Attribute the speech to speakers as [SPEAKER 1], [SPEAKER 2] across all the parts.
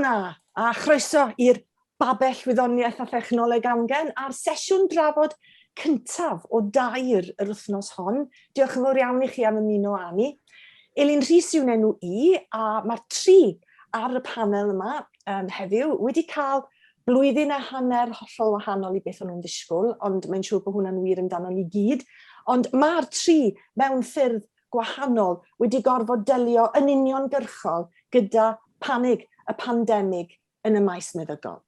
[SPEAKER 1] na, a chroeso i'r Babell Wyddoniaeth a Thechnoleg Amgen a'r sesiwn drafod cyntaf o dair yr wythnos hon. Diolch yn fawr iawn i chi am ymuno â ni. Elin Rhys yw'n enw i, a mae'r tri ar y panel yma um, heddiw wedi cael blwyddyn a hanner hollol wahanol i beth o'n nhw'n ddisgwyl, ond mae'n siŵr bod hwnna'n wir amdano ni gyd. Ond mae'r tri mewn ffyrdd gwahanol wedi gorfod delio yn uniongyrchol gyda panig y pandemig yn y maes meddygol.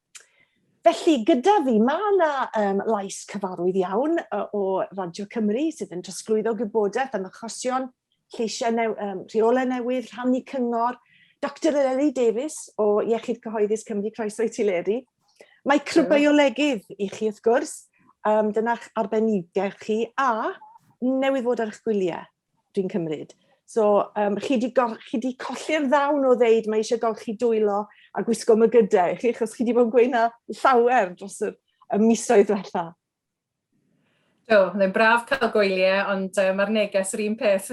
[SPEAKER 1] Felly, gyda fi, mae yna um, lais cyfarwydd iawn o Radio Cymru sydd yn trosglwyddo gwybodaeth am achosion, lleisiau new, um, rheolau newydd, rhannu cyngor. Dr Eleri Davies o Iechyd Cyhoeddus Cymru, croeso i ti Leri. Microbiolegydd i chi wrth gwrs, um, dyna'ch arbenigedd chi, a newydd fod ar eich gwyliau, dwi'n cymryd. So, um, chi di, chi di colli'r ddawn o ddeud mae eisiau golchi dwylo a gwisgo mygydau i chi, achos chi di bod yn gweud na llawer dros y, y misoedd diwetha.
[SPEAKER 2] Do, mae'n braf cael gwyliau, ond uh, mae'r neges yr un peth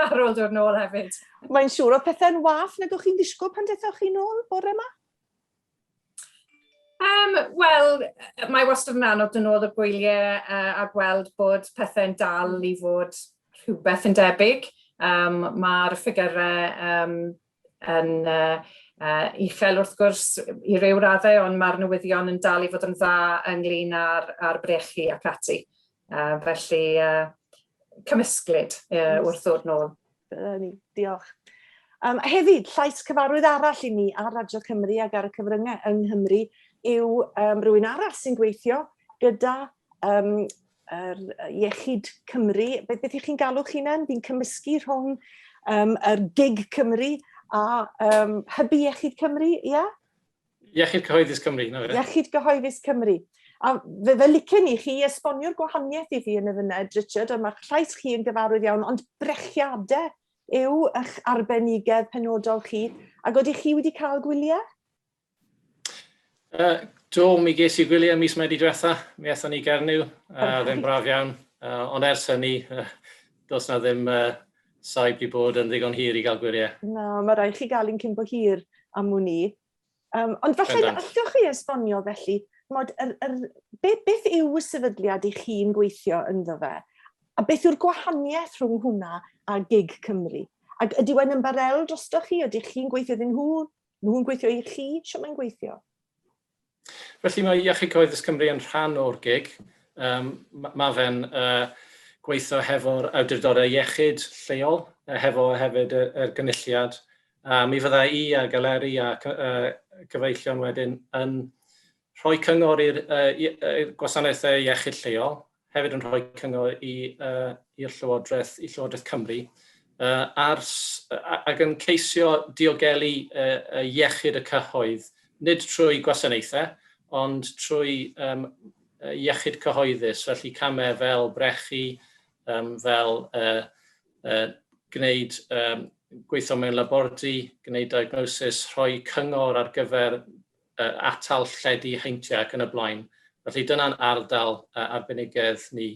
[SPEAKER 2] ar ôl dod nôl hefyd.
[SPEAKER 1] Mae'n siŵr, oedd pethau'n wath nag o'ch chi'n disgwyl pan dethoch chi nôl bore yma?
[SPEAKER 2] Um, Wel, mae wastad yn anodd dod nôl o'r gwyliau uh, a gweld bod pethau'n dal i fod rhywbeth yn debyg. Um, Mae'r ffigurau um, yn uh, uh, uchel wrth gwrs i ryw raddau, ond mae'r newyddion yn dal i fod yn dda ynglyn â'r, ar brechu ac ati. Uh, felly, uh, cymysglyd uh, wrth ddod nôl.
[SPEAKER 1] Dyna ni, diolch. Um, hefyd, llais cyfarwydd arall i ni ar Radio Cymru ac ar y cyfryngau yng Nghymru yw um, rhywun arall sy'n gweithio gyda um, yr Iechyd Cymru. Beth, beth ych chi'n galw chi'n hunain? Fi'n cymysgu rhwng um, yr GIG Cymru a um, Hybu Iechyd Cymru, ie? Yeah?
[SPEAKER 3] Iechyd Cyhoeddus Cymru, na
[SPEAKER 1] fe. Iechyd Cyhoeddus Cymru. A fe, fe licen i chi esbonio'r gwahaniaeth i fi yn y fyned, Richard, a mae'ch llais chi yn gyfarwydd iawn, ond brechiadau yw eich arbenigedd penodol chi, ac oeddech chi wedi cael gwyliau?
[SPEAKER 3] Uh, do, mi ges i gwyliau mis Medi diwetha. Mi aethon ni Gernyw, uh, ddim braf iawn. Uh, ond ers hynny, uh, does na ddim uh, saib 'di bod yn ddigon hir i gael gwyliau.
[SPEAKER 1] Na, mae rhaid chi gael un cyn bo hir am wn i. Um, ond falle allwch chi esbonio felly, mod, yr, yr, be, beth yw y sefydliad i chi'n gweithio ynddo fe? A beth yw'r gwahaniaeth rhwng hwnna a gig Cymru? Ac ydy e'n ymbarel drostoch chi? Ydych chi'n gweithio iddyn nhw? Nhw'n gweithio i chi? Sut mae'n gweithio?
[SPEAKER 3] Felly mae Iechyd Cyhoeddus Cymru yn rhan o'r gig. Um, mae fe'n uh, gweithio hefo'r awdurdodau iechyd lleol, hefo hefyd yr, yr gynulliad. A mi fydda i a Galeri a uh, cyfeillion wedyn yn rhoi cyngor i'r uh, gwasanaethau iechyd lleol, hefyd yn rhoi cyngor i, uh, i'r Llywodraeth, i Llywodraeth Cymru, uh, ar, ac yn ceisio diogelu uh, iechyd y cyhoedd, nid trwy gwasanaethau, ond trwy um, iechyd cyhoeddus, felly camau fel brechu, um, fel uh, uh, gwneud um, gweithio mewn labordy, gwneud diagnosis, rhoi cyngor ar gyfer atal lledu heintiau ac yn y blaen. Felly dyna'n ardal arbenigedd ni.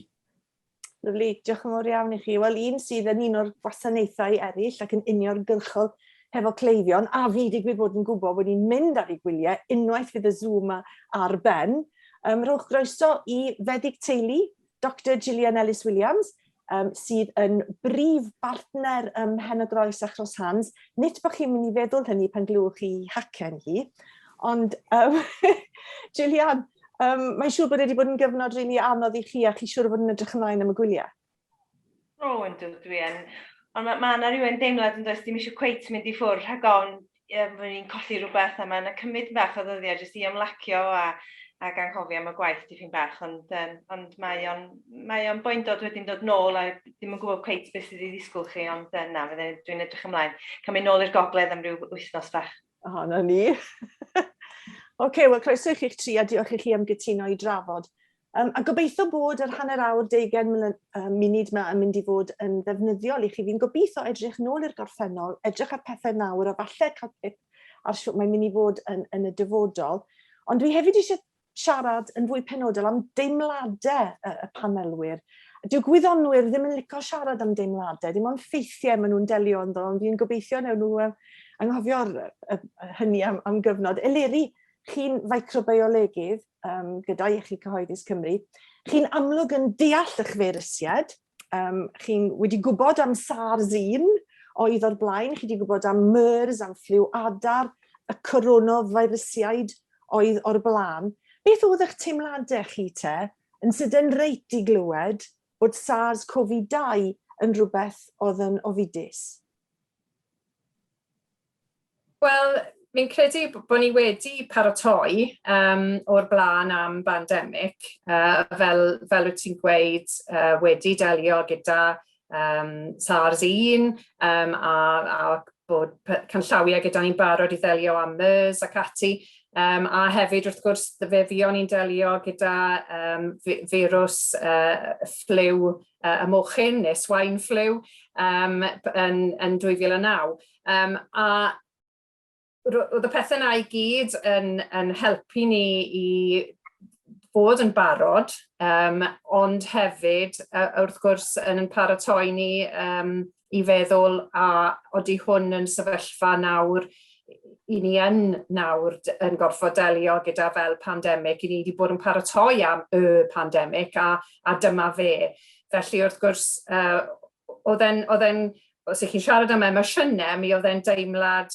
[SPEAKER 1] Lyfli, diolch yn fawr iawn i chi. Wel, un sydd yn un o'r gwasanaethau eraill ac yn uniongyrchol hefo cleifion, a fi digwydd bod yn gwybod bod ni'n mynd ar ei gwyliau unwaith fydd y Zoom ar ben. Um, rhowch groeso i feddyg teulu, Doctor Gillian Ellis-Williams, um, sydd yn brif bartner ym Mhen-y-groes a Chross Hands. Nid bod chi'n mynd i feddwl hynny pan glywch chi hacen hi, ond um, Gillian, um, mae'n siŵr bod wedi bod yn gyfnod rili really anodd i chi a chi siŵr bod yn edrych ymlaen am y gwyliau.
[SPEAKER 4] O, oh, yndw, dwi yn. Ond mae ma yna rhywun deimlad yn does, dim eisiau cweit mynd i ffwrdd rhag ofn um, fod ni'n colli rhywbeth a mae yna cymryd bach o ddyddiau jyst i ymlacio a, ac anghofio am y gwaith dipyn bach, ond, um, ond mae o'n mae o'n boendod wedyn dod nôl a ddim yn gwybod cweit beth sydd i ddisgwyl chi, ond uh, na, fydden dwi'n edrych ymlaen. Cael mynd nôl i'r gogledd am ryw wythnos bach.
[SPEAKER 1] O, oh, na ni. Oce, okay, wel croeso i chi'ch tri a diolch i chi am gytuno i drafod. Um, a gobeithio bod yr hanner awr deugain munud yma yn mynd i fod yn ddefnyddiol i chi. Fi'n gobeithio edrych nôl i'r gorffennol, edrych ar pethau nawr a falle cael pip ar siwt mae'n mynd i fod yn, yn y dyfodol. Ond dwi hefyd eisiau siarad yn fwy penodol am deimladau y, y panelwyr. Dyw gwyddonwyr ddim yn licio siarad am deimladau, dim ond ffeithiau maen nhw'n delio ynddo, ond fi'n gobeithio newn nhw anghofio'r hynny am gyfnod. Eleri, chi'n ficrobiolegydd gyda Iechyd Cyhoeddus Cymru. Chi'n amlwg yn deall eich feirwsiad. Chi'n wedi gwybod am SARS-1 oedd o'r blaen, chi wedi gwybod am MERS, am ffliw adar, y coronavirusiaid oedd o'r blaen. Beth oedd eich teimladau chi te, yn sydyn reit i glywed bod SARS-CoV-2 yn rhywbeth oedd yn ofidus?
[SPEAKER 2] Wel, fi'n credu bod ni wedi paratoi o'r blaen am bandemig, fel wyt ti'n gweud, wedi delio gyda SARS-1 a bod canllawiau gyda ni'n barod i ddelio am MERS ac ati. A hefyd, wrth gwrs, fe fuon ni'n delio gyda firws ffliw y mochyn, neu swine flu, yn 2009. A roedd y pethau yna i gyd yn helpu ni i fod yn barod, ond hefyd, wrth gwrs, yn paratoi ni i feddwl a odi hwn yn sefyllfa nawr i ni yn nawr yn gorfod delio gyda fel pandemig, i ni wedi bod yn paratoi am y pandemig a dyma fe. Felly, wrth gwrs, oedd e'n, os ych chi'n siarad am emosiynau, mi oedd e'n deimlad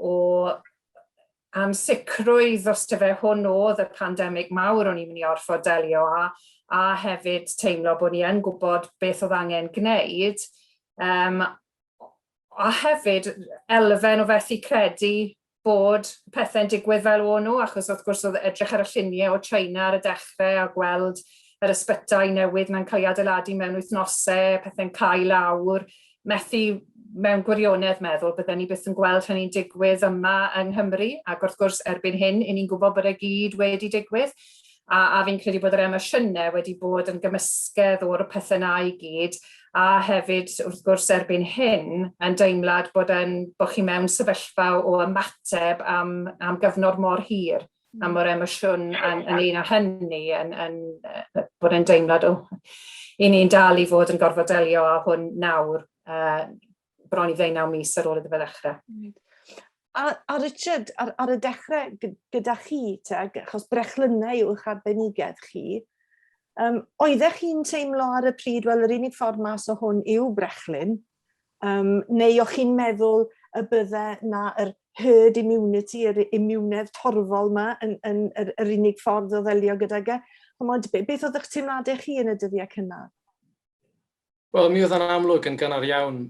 [SPEAKER 2] o ansicrwydd os ta fe hwn oedd y pandemig mawr o'n i'n mynd i orfod delio â, a hefyd teimlo bod ni yn gwybod beth oedd angen gwneud. A hefyd elfen o fethu credu bod pethau'n digwydd fel o'n nhw, achos wrth gwrs oedd edrych ar y lluniau o China ar y dechrau a gweld yr ysbytai newydd mae'n cael ei adeiladu mewn wythnosau, pethau'n cael lawr, methu mewn gwirionedd meddwl bydden ni byth yn gweld hynny'n digwydd yma yng Nghymru, ac wrth gwrs erbyn hyn, i ni'n gwybod bod e gyd wedi digwydd, a fi'n credu bod yr emosiynau wedi bod yn gymysgedd o'r pethau 'na i gyd, a hefyd wrth gwrs erbyn hyn yn deimlad bod chi mewn sefyllfa o ymateb am gyfnod mor hir, a mor emosiwn ynglyn â hynny yn bod yn deimlad o i ni'n dal i fod yn gorfod delio â hwn nawr, bron i 19 mis ar ôl iddo fe ddechrau.
[SPEAKER 1] A Richard, ar y dechrau gyda chi, te, achos brechlynnau yw eich arbenigedd chi, oeddech chi'n teimlo ar y pryd, wel, yr unig ffordd mas o hwn yw brechlyn, neu o'ch chi'n meddwl y bydde na yr herd immunity, yr imiwnedd torfol yma, yn yr unig ffordd o ddelio gydag e? Ch'mod, beth oedd eich teimladau chi yn y dyddiau cynnar?
[SPEAKER 3] Wel, mi oedd yn amlwg yn gynnar iawn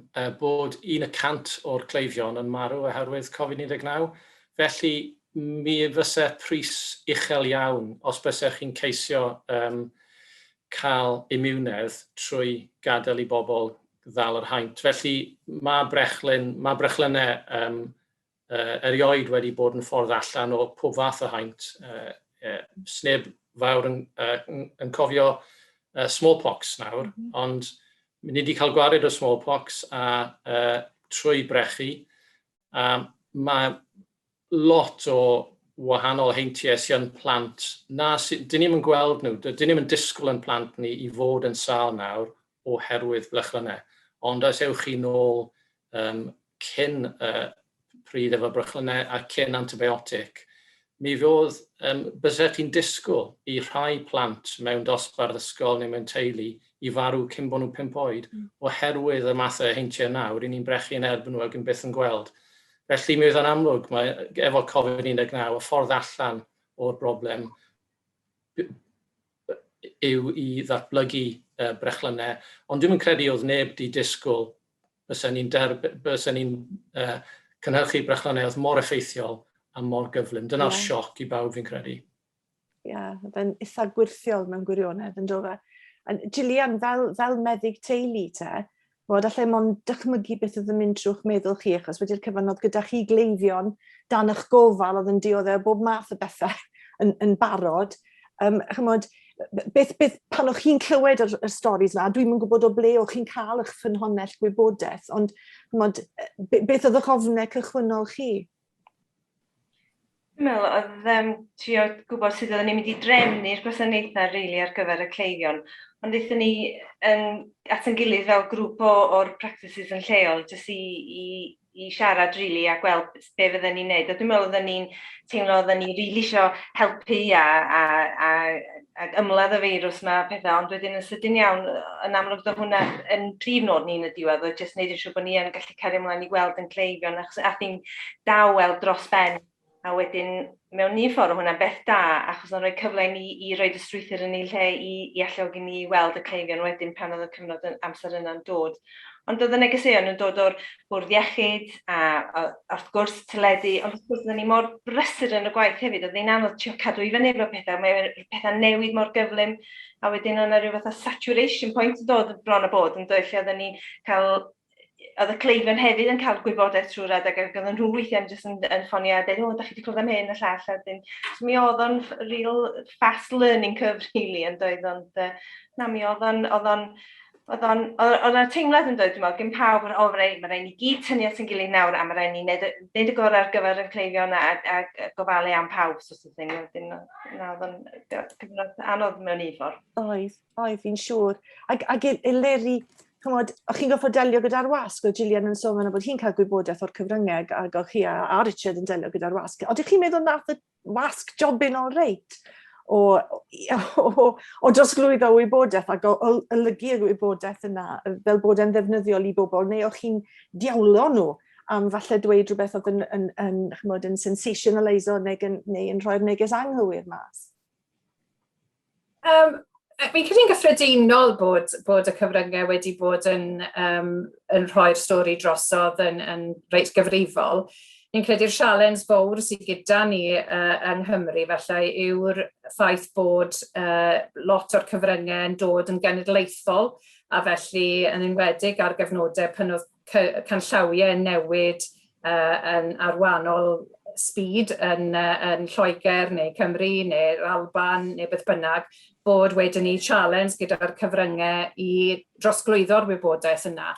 [SPEAKER 3] bod 1% o'r cleifion yn marw oherwydd Covid-19. Felly, mi fysa pris uchel iawn os bysech chi'n ceisio cael imiwnedd trwy gadael i bobl ddal yr haint. Felly, mae brechlynnau erioed wedi bod yn ffordd allan o pob fath o haint. Sneb fawr yn cofio smallpox nawr, ond ni wedi cael gwared o smallpox a trwy brechu. A mae lot o wahanol heintiau sy'n plant na, dyn ni'm yn gweld nhw, dyn ni'm yn disgwyl yn plant ni i fod yn sâl nawr oherwydd brechlynnau. Ond os ewch chi nôl cyn pryd efo brechlynnau a cyn antibiotic, mi fydd, bysech chi'n disgwyl i rhai plant mewn dosbarth ysgol neu mewn teulu i farw cyn bod nhw'n 5 oed oherwydd y mathau o heintiau nawr, i ni'n brechu yn erbyn nhw ac yn byth yn gweld. Felly mi oedd yn amlwg, mae, efo Covid-19, y ffordd allan o'r broblem yw i ddatblygu brechlynnau, ond dwi'm yn credu oedd neb di disgwyl bysa ni'n cynhyrchu brechlynnau oedd mor effeithiol a mor gyflym. Dyna'r sioc i bawb, fi'n credu.
[SPEAKER 1] Ie, yeah, oedd e'n eitha gwyrthiol mewn gwirionedd, yn do fe? Gillian, fel meddyg teulu te, bod allai mond dychmygu beth oedd yn mynd trwy'ch meddwl chi, achos wedi'r cyfan oedd gyda chi gleifion dan eich gofal oedd yn dioddef bob math o bethau yn barod. Chymod, beth, pan o'ch chi'n clywed yr stories yma, dwi'n yn gwybod o ble o'ch chi'n cael eich ffynhonnell gwybodaeth, ond chymod, beth oedd eich ofnau cychwynnol chi?
[SPEAKER 4] Dwi'n meddwl oedd trio gwybod sut oedden ni'n mynd i drefnu'r gwasanaethau really ar gyfer y cleifion. Ond aethon ni at ein gilydd fel grŵp o'r practices yn lleol jyst i i siarad really a gweld be fydden ni'n neud. A dwi'n meddwl oedden ni'n teimlo oedden ni really isio helpu a ymladd y feirws yma a pethau, ond wedyn yn sydyn iawn, yn amlwg doedd hwnna yn prif nod ni yn y diwedd, oedd jyst neud yn siŵr bod ni yn gallu cario ymlaen i gweld yn cleifion, achos ath ni'n dawel dros ben. A wedyn, mewn un ffordd, oedd hwnna'n beth da, achos o'n rhoi cyfle i ni i roed y strwythur yn ei lle i alluogi ni i weld y cleifion wedyn pan oedd y cyfnod yn, amser yna'n dod. Ond oedd y negeseuon yn dod o'r bwrdd iechyd a wrth gwrs teledu, ond wrth gwrs oedden ni mor brysur yn y gwaith hefyd, oedd hi'n anodd trio cadw i fyny efo pethau, mae pethau newid mor gyflym, a wedyn oedd yna rhyw fath o saturation point yn dod bron a bod yn dod lle oedden ni'n cael oedd y cleifion hefyd yn cael gwybodaeth trwy'r adeg ac oedden nhw weithiau'n jyst yn ffonio a dweud, "O, da chi wedi clywed am hyn a llall," a dyn. So mi oedd o'n real fast learning curve, really, yn doedd, ond na, mi oedd o'n teimlad yn dod, dwi'n meddwl, gen pawb, o, mae rhaid ni gyd tynnu at yn gilydd nawr, a mae rhaid ni wneud y gorau ar gyfer y cleifion a gofalu am pawb, sort of thing. Wedyn, na, oedd o'n gyfnod anodd mewn un ffordd.
[SPEAKER 1] Oedd, fi'n siŵr. Ac Eleri, chymod, o'ch chi'n gorfod delio gyda'r wasg, oedd Gillian yn sôn bod hi'n cael gwybodaeth o'r cyfryngau, ac o'ch chi a Richard yn delio gyda'r wasg. Oeddech chi'n meddwl nath y wasg jobyn all reit o drosglwyddo wybodaeth ac o olygu y wybodaeth yna fel bod e'n ddefnyddiol i bobl, neu o'ch chi'n diawlo nhw am falle dweud rhywbeth oedd yn, chymod, yn sensationaliso neu yn rhoi'r neges anghywir mas?
[SPEAKER 2] Fi'n credu'n gyffredinol bod y cyfryngau wedi bod yn rhoi'r stori drosodd yn reit gyfrifol. Fi'n credu'r sialens fawr sydd gyda ni yng Nghymru felly yw'r ffaith bod lot o'r cyfryngau yn dod yn genedlaethol a felly yn enwedig ar gyfnodau pan oedd canllawiau newid yn ar wahanol speed yn Lloegr neu Cymru neu'r Alban neu beth bynnag, bod wedyn ni challenge gyda'r cyfryngau i drosglwyddo'r wybodaeth yna.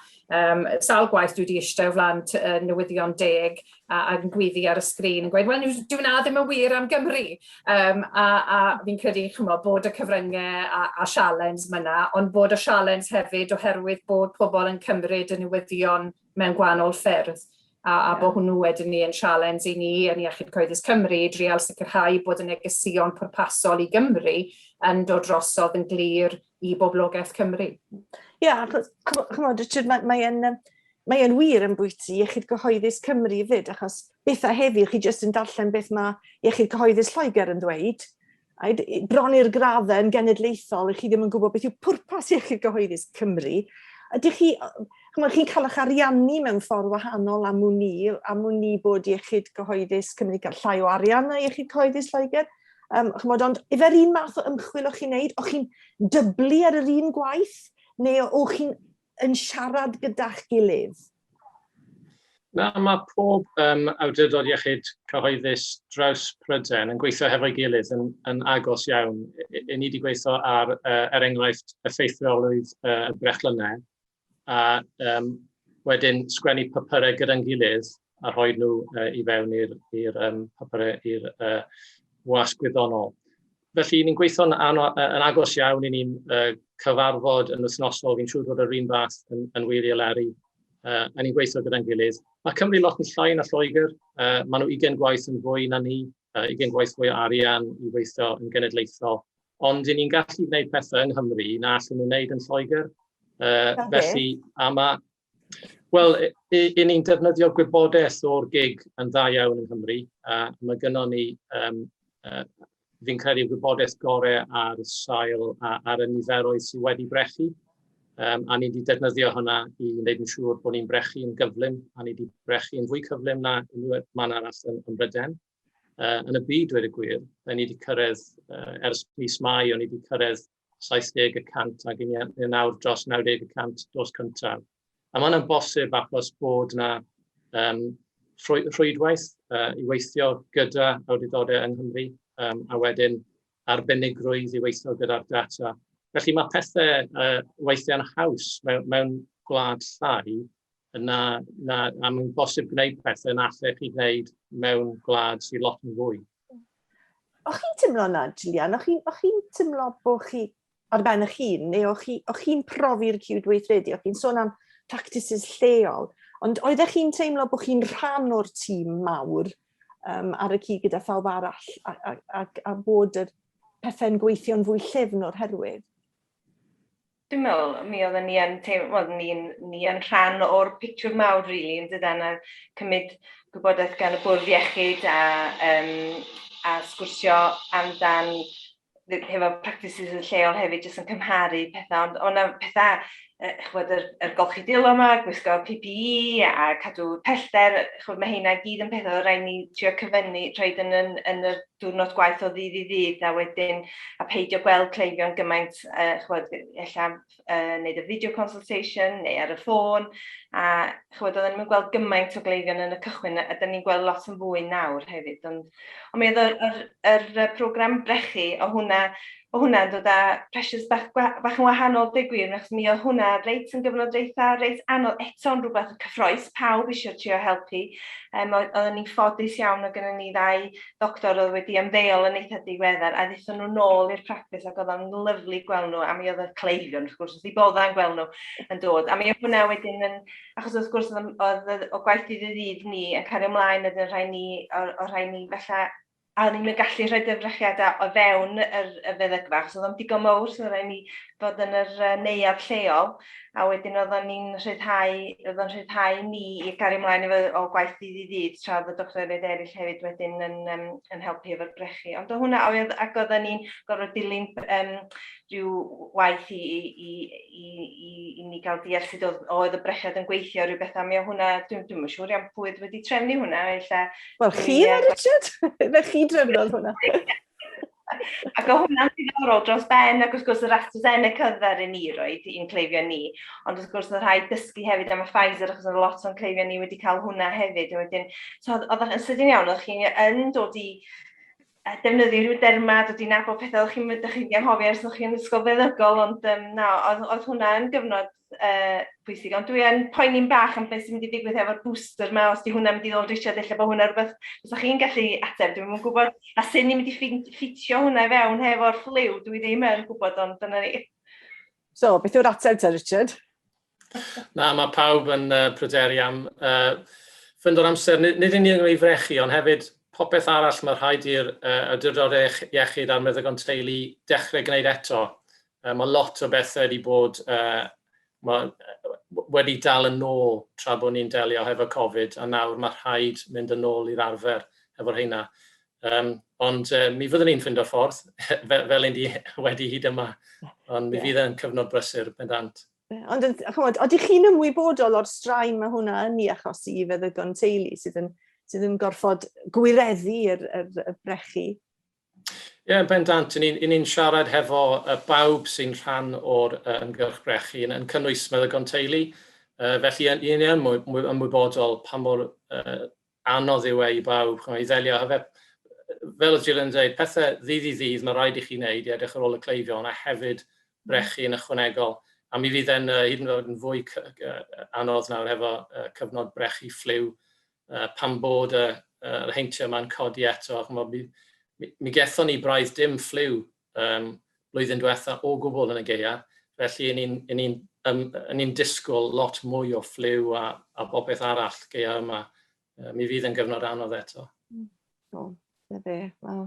[SPEAKER 2] Sawl gwaith dwi wedi eistedd o flaen newyddion deg a yn gwyddi ar y sgrin yn gweud, "Wel, dyw hwnna ddim yn wir am Gymru." A fi'n credu, chymod, bod y cyfryngau a challenge yna, ond bod y challenge hefyd oherwydd bod pobl yn cymryd y newyddion mewn gwahanol ffyrdd. A bod hwnnw wedyn ni yn challenge i ni yn Iechyd Cyhoeddus Cymru i drial sicrhau bod y negeseuon pwrpasol i Gymru yn dod drosodd yn glir i boblogaeth Cymru.
[SPEAKER 1] Ie, yeah, achos, chymod, Richard, mae wir yn bwyty Iechyd Cyhoeddus Cymru fyd, achos bethau heddiw, chi jyst yn darllen beth mae Iechyd Cyhoeddus Lloegr yn ddweud, a bron i'r graddau yn genedlaethol, chi ddim yn gwybod beth yw pwrpas Iechyd Cyhoeddus Cymru. Ydych chi, chymod, chi'n cael eich ariannu mewn ffordd wahanol am wn i bod Iechyd Cyhoeddus Cymru cael llai o arian na Iechyd Cyhoeddus Lloegr. Chymod, ond efo'r un math o ymchwil o'ch chi'n neud, o'ch chi'n dyblu ar yr un gwaith, neu o'ch chi'n yn siarad gyda'ch gilydd?
[SPEAKER 3] Na, mae pob awdurdod iechyd cyhoeddus draws Prydain yn gweithio hefo'i gilydd yn agos iawn. I ni wedi gweithio ar, er enghraifft, effeithiolrwydd y brechlynnau, a wedyn sgwennu papurau gyda'n gilydd a rhoi nhw i fewn i'r papurau i'r wasg gwyddonol. Felly, ni'n gweithio'n yn agos iawn, i ni'n cyfarfod yn wythnosol, fi'n siŵr bod yr un fath yn wir i Eleri, a ni'n gweithio gyda'n gilydd. Mae Cymru lot yn llai na Lloegr, maen nhw 20 gwaith yn fwy na ni, 20 gwaith fwy o arian i weithio yn genedlaethol. Ond i ni'n gallu gwneud pethau yng Nghymru na allan nhw'n gwneud yn Lloegr. Felly, a mae... Wel, i ni'n defnyddio gwybodaeth o'r gig yn dda iawn yng Nghymru. Mae gynnon ni, fi'n credu, gwybodaeth gorau ar sail ar y niferoedd sydd wedi brechu. A ni wedi defnyddio hwnna i wneud yn siŵr bod ni'n brechu yn gyflym, a ni wedi brechu yn fwy cyflym na unrhyw man arall yn Brydain. Yn y byd, dweud y gwir, da ni wedi cyrraedd, ers mis Mai, o'n ni wedi cyrraedd 70% ac i ni nawr dros 90% dos cyntaf. A mae hwnna'n bosib achos bod yna rhwydwaith i weithio gyda awdurdodau yng Nghymru a wedyn arbenigrwydd i weithio gyda'r data. Felly mae pethau weithiau'n haws mewn gwlad llai na, a mae'n bosib gwneud pethau na allech chi gwneud mewn gwlad sydd lot yn fwy.
[SPEAKER 1] O'ch chi'n teimlo na, Gillian? O'ch chi teimlo bod chi ar ben eich hun, neu o'ch chi'n profi'r cydweithredu? O'ch chi'n sôn am practices lleol? Ond oeddech chi'n teimlo bod chi'n rhan o'r tîm mawr ar y cyd gyda phawb arall a, a, a, a bod yr pethau'n gweithio'n fwy llyfn o'r herwydd?
[SPEAKER 4] Dwi'n meddwl, mi oedden ni yn teimlo, wel, ni'n ni yn rhan o'r pictiwr mawr, really, yn dydan, a cymryd gwybodaeth gan y bwrdd iechyd a, um, a sgwrsio amdan hefo practices yn lleol hefyd, jyst yn cymharu pethau, ond o'na pethau, ch'mod, yr, yr golchi dwylo yma, gwisgo PPE a cadw pellter, ch'mod, mae heina gyd yn pethau oedd rhaid ni trio cyfynnu, rhoid yn, yn, yn yr diwrnod gwaith o ddydd i ddydd, a wedyn, a peidio gweld cleifion gymaint, ch'mod, ella wneud y video consultation neu ar y ffôn, a ch'mod, oedden ni'n gweld gymaint o gleifion yn y cychwyn, a da ni'n gweld lot yn fwy nawr hefyd, ond, ond mi oedd yr, yr, yr program brechu, o hwnna, o hwnna'n dod â pressures bach, bach yn wahanol, dweud gwir, achos mi oedd hwnna reit yn gyfnod eitha, reit anodd, eto'n rhywbeth cyffroes, pawb eisiau trio helpu. Um, oedden ni'n ffodus iawn, oedd gennym ni ddau ddoctor oedd wedi ymddeol yn eitha diweddar, a ddaethon nhw nôl i'r practis ac oedd o'n lyfli gweld nhw, a mi oedd y cleifion, wrth gwrs, wrth i boddau'n gweld nhw yn dod. A mi oedd hwnna wedyn yn, achos wrth gwrs oedd, oedd o gwaith dydd i ddydd ni yn cario ymlaen, oedd yn rhai ni, o, o rhai ni falle a o'n i'n gallu rhoi dyfrechiadau o fewn yr, y feddygfa, achos oedd o'n digon mawr, so oedd rhaid ni fod yn yr neuadd lleol, a wedyn oedd ni'n rhyddhau, oedd o'n rhyddhau ni i gario ymlaen efo o gwaith dydd i ddydd, tra oedd y doctoriaid eraill hefyd wedyn yn, um, yn helpu efo'r brechu. Ond oedd hwnna, oedd, ac oedden ni'n gorfod dilyn um, rhyw waith i, i, i, i, i, i ni gael deall sut oedd, oedd y brechiad yn gweithio, rhyw bethau. Mi oedd hwnna, dwi'n dwi siŵr iawn pwy oedd wedi trefnu hwnna. Ella,
[SPEAKER 1] Wel, chi yna, Richard? Fe chi drefnodd hwnna.
[SPEAKER 4] Ac oedd hwnna'n ddiddorol dros ben, ac wrth gwrs yr AstraZeneca ddaru ni roed i'n cleifion ni, ond wrth gwrs oedd rhaid dysgu hefyd am y Pfizer, achos oedd lot o'n cleifion ni wedi cael hwnna hefyd. A wedyn, so oedd, oedd yn sydyn iawn, oedd chi yn dod i defnyddio rhyw derma, dod i nabod pethau, oedd chi'n mynd, chi'n anghofio ers o'ch chi'n ysgol feddygol, ond um, na, oedd, oedd hwnna yn gyfnod pwysig. Ond dwi yn poeni'n bach am beth sy'n mynd i ddigwydd efo'r booster yma, os di hwnna'n mynd i ddod, Richard, ella bod hwnna rhywbeth fysa chi'n gallu ateb, dwi'n yn gwybod, a sut ni'n mynd i ffitio hwnna i fewn hefo'r ffliw, dwi ddim yn gwybod, ond dyna ni.
[SPEAKER 1] So, beth yw'r ateb te, Richard?
[SPEAKER 3] Na, mae pawb yn pryderu am ffind o'r amser, nid, nid yn unig ei frechu, ond hefyd popeth arall mae rhaid i'r awdurdodau iechyd a'r meddygon teulu dechrau gwneud eto. Mae lot o bethau wedi bod mae, wedi dal yn ôl tra bod ni'n delio hefo Covid, a nawr mae rhaid mynd yn ôl i'r arfer efo'r rheina. Um, ond mi fyddwn ni'n ffindo ffordd, fel, fel un di wedi hyd yma, ond mi yeah. fydd e'n cyfnod brysur, bendant.
[SPEAKER 1] Ond, chymod, ydych chi'n ymwybodol o'r straen mae hwnna yn ei achosi i feddygon teulu sydd yn, sydd yn gorfod gwireddu'r yr, yr brechu?
[SPEAKER 3] Ie, yeah, yn bendant, i ni'n ni siarad hefo bawb sy'n rhan o'r ymgyrch brechu, yn, yn cynnwys meddygon teulu. Felly, i ni yn ymwybodol pa mor anodd yw e i bawb, chymod, i ddelio hefo, fel oedd Gillian yn dweud, pethau ddydd i ddydd mae rhaid i chi wneud i edrych ar ôl y cleifion a hefyd brechu yn ychwanegol. A mi fydd e'n hyd yn oed yn fwy anodd nawr hefo cyfnod brechu ffliw, pan bod y, yr heintiau yma'n codi eto. Chymod, mi, mi, mi gethon ni braidd dim ffliw um, blwyddyn diwetha o gwbl yn y gaea, felly ni, ni, um, ni'n disgwyl lot mwy o ffliw a, a bopeth arall gaea yma. Mi fydd yn gyfnod anodd eto.
[SPEAKER 1] O, na fe. Wel,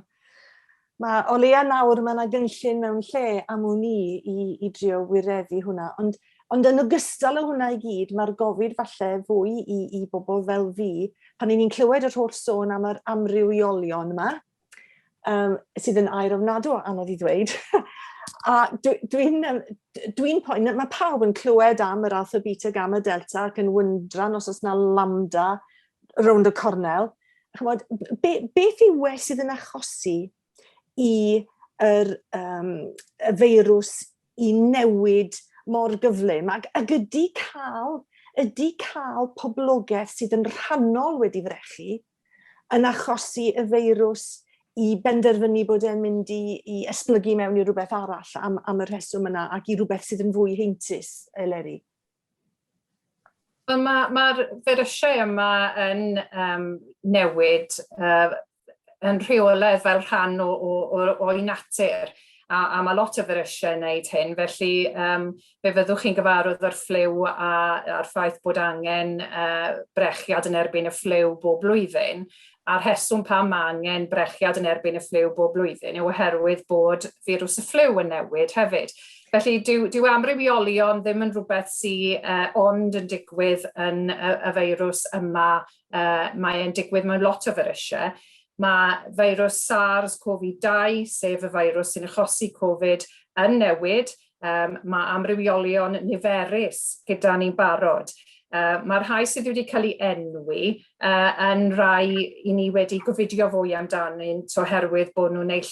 [SPEAKER 1] mae o leia nawr mae yna gynllun mewn lle am wn i i, i drio wireddu hwnna. Ond, ond yn ogystal â hwnna i gyd, mae'r gofid falle fwy i, i bobl fel fi, pan ni'n clywed yr holl sôn am yr amrywiolion yma, um, sydd yn air ofnadw o anodd i ddweud. a dwi'n dwi, dwi poen, mae pawb yn clywed am yr alpha, beta, gamma, delta ac yn wyndran os oes na lambda rownd y cornel. Chymod, be, beth yw e sydd yn achosi i yr, um, y feirws i newid mor gyflym? Ac, ac ydy cael, ydy cael poblogaeth sydd yn rhannol wedi frechu yn achosi y feirws i benderfynu bod e'n mynd i, i esblygu mewn i rhywbeth arall am, am y rheswm yna ac i rhywbeth sydd yn fwy heintus, Eleri?
[SPEAKER 2] Wel, mae'r ma, ma feirysau yma yn um, newid yn rheolaidd fel rhan o, o, o, o'i natur. A mae lot o feirysau yn wneud hyn, felly fe fyddwch chi'n gyfarwydd â'r ffliw a'r ffaith bod angen brechiad yn erbyn y ffliw bob blwyddyn. A'r rheswm pam mae angen brechiad yn erbyn y ffliw bob blwyddyn yw oherwydd bod firws y ffliw yn newid hefyd. Felly dyw amrywiolion ddim yn rhywbeth sydd ond yn digwydd yn y feirws yma, mae e'n digwydd mewn lot o feirysau. Mae feirws SARS-CoV-2, sef y feirws sy'n achosi Covid, yn newid. Mae amrywiolion niferus gyda ni'n barod. Mae'r rhai sydd wedi cael ei enwi yn rai i ni wedi gofidio fwy amdanynt oherwydd bod nhw'n naill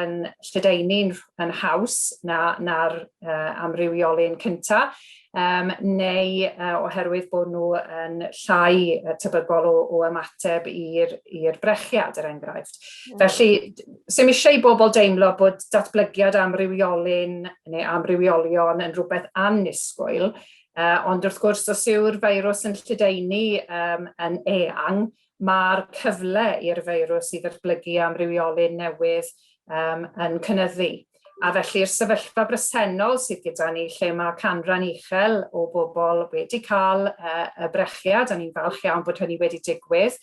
[SPEAKER 2] yn lledaenu'n yn haws na'r amrywiolyn cyntaf, neu oherwydd bod nhw yn llai tebygol o ymateb i'r brechiad, er enghraifft. Felly, sy'm eisiau i bobl deimlo bod datblygiad amrywiolyn neu amrywiolion yn rhywbeth annisgwyl, ond wrth gwrs, os yw'r feirws yn lledaenu yn eang, mae'r cyfle i'r feirws i ddatblygu amrywiolyn newydd yn cynyddu. A felly'r sefyllfa bresennol sydd gyda ni, lle mae canran uchel o bobl wedi cael y brechiad, a ni'n falch iawn bod hynny wedi digwydd,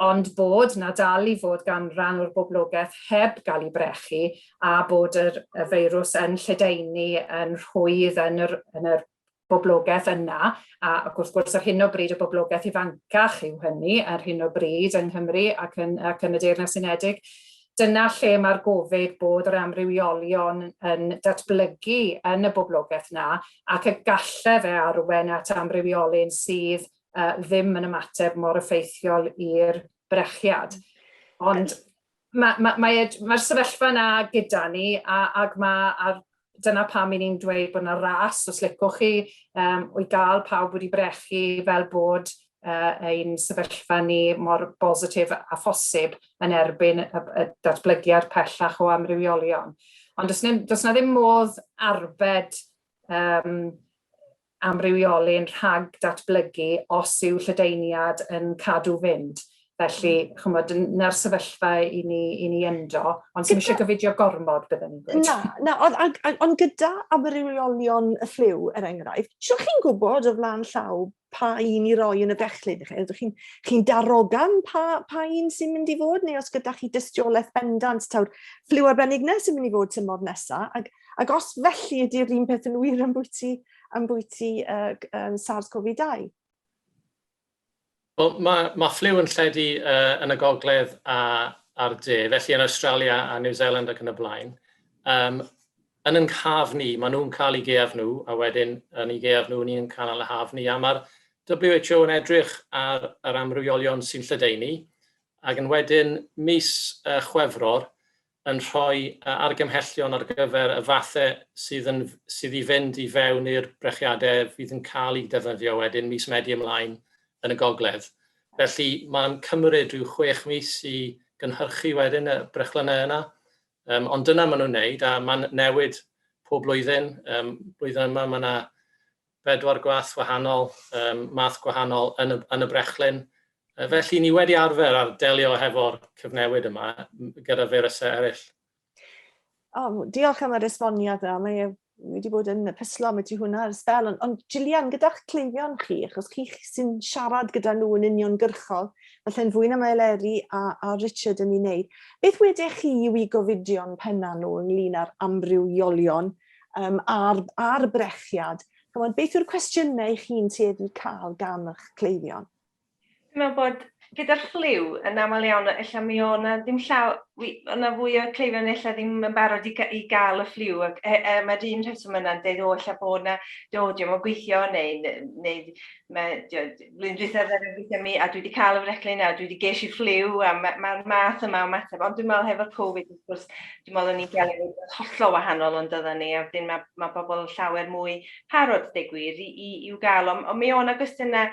[SPEAKER 2] ond bod na dal i fod ganran o'r boblogaeth heb gael ei brechu, a bod y feirws yn lledaenu yn rhwydd yn yr boblogaeth yna, ac wrth gwrs ar hyn o bryd y boblogaeth ifancach yw hynny ar hyn o bryd yng Nghymru ac yn y Deyrnas Unedig. Dyna lle mae'r gofid bod yr amrywiolion yn datblygu yn y boblogaeth na, ac y galle fe arwain at amrywiolyn sydd ddim yn ymateb mor effeithiol i'r brechiad. Ond mae'r ma, ma, ma sefyllfa yna gyda ni, ac dyna pam i ni'n dweud bod yna ras, os licwch chi, i gael pawb wedi brechu fel bod ein sefyllfa ni mor bositif a phosib yn erbyn y datblygiad pellach o amrywiolion. Ond does na ddim modd arbed amrywiolyn rhag datblygu os yw lledaeniad yn cadw fynd. Felly, chymod, dyna'r sefyllfa i ni ynddo, ond sy'n eisiau gofidio gormod, byddwn ni'n gweud.
[SPEAKER 1] Na, ond gyda amrywiolion y ffliw, er enghraifft, siwr chi'n gwybod o flaen llaw pa un i roi yn y brechlyn? Ydych chi'n darogan pa un sy'n mynd i fod, neu os gyda chi dystiolaeth bendant taw'r ffliw arbennig 'na sy'n mynd i fod tymor nesaf? Ac os felly, ydy'r un peth yn wir ambwyty SARS-CoV-2?
[SPEAKER 3] Wel, mae ffliw yn lledu yn y gogledd a'r de, felly yn Australia a New Zealand ac yn y blaen. Yn ein haf ni, maen nhw'n cael eu gaeaf nhw, a wedyn yn eu gaeaf nhw, ni'n cael ein haf ni. A mae'r WHO yn edrych ar yr amrywiolion sy'n lledaenu, ac yn wedyn mis Chwefror yn rhoi argymhellion ar gyfer y fathau sydd i fynd i fewn i'r brechiadau fydd yn cael eu defnyddio wedyn mis Medi ymlaen yn y gogledd. Felly mae'n cymryd rhyw 6 mis i gynhyrchu wedyn y brechlynnau yna. Ond dyna maen nhw'n wneud, a mae'n newid pob blwyddyn. Blwyddyn yma mae yna bedwar gwath wahanol, math gwahanol yn y brechlyn. Felly ni wedi arfer ar delio hefo'r cyfnewid yma gyda feirysau eraill.
[SPEAKER 1] Oh, diolch am yr esboniad yna. Mae e wedi bod yn pyslo am ydy hwnna ar sbel. Ond Gillian, gyda'ch cleifion chi, achos chi sy'n siarad gyda nhw yn uniongyrchol, falle'n fwy na mae Eleri a Richard yn ei wneud, beth wedech chi yw i gofidion penna nhw ynglyn â'r amrywiolion a'r brechiad? Chymod, beth yw'r cwestiynau chi'n tueddu cael gan eich cleifion?
[SPEAKER 4] Dwi'n meddwl bod gyda'r ffliw yn aml iawn, ella mi o na ddim llaw, o'na fwy o cleifion ella ddim yn barod i gael y ffliw, ac mae'r un rheswm yna'n deud, o, ella bod na, do, diolch yn gweithio, neu mae, blwyddyn dwytha ddaru gweithio mi, a dwi wedi cael y frechlyn, a dwi wedi ges i ffliw, a mae'r math yma o ymateb. Ond dwi'n meddwl hefo'r Covid, wrth gwrs, dwi'n meddwl o'n i'n gael ei hollol wahanol ond oedden ni, a wedyn mae bobl llawer mwy parod, deu gwir, i'w gael. Ond mi o'n gwestiynau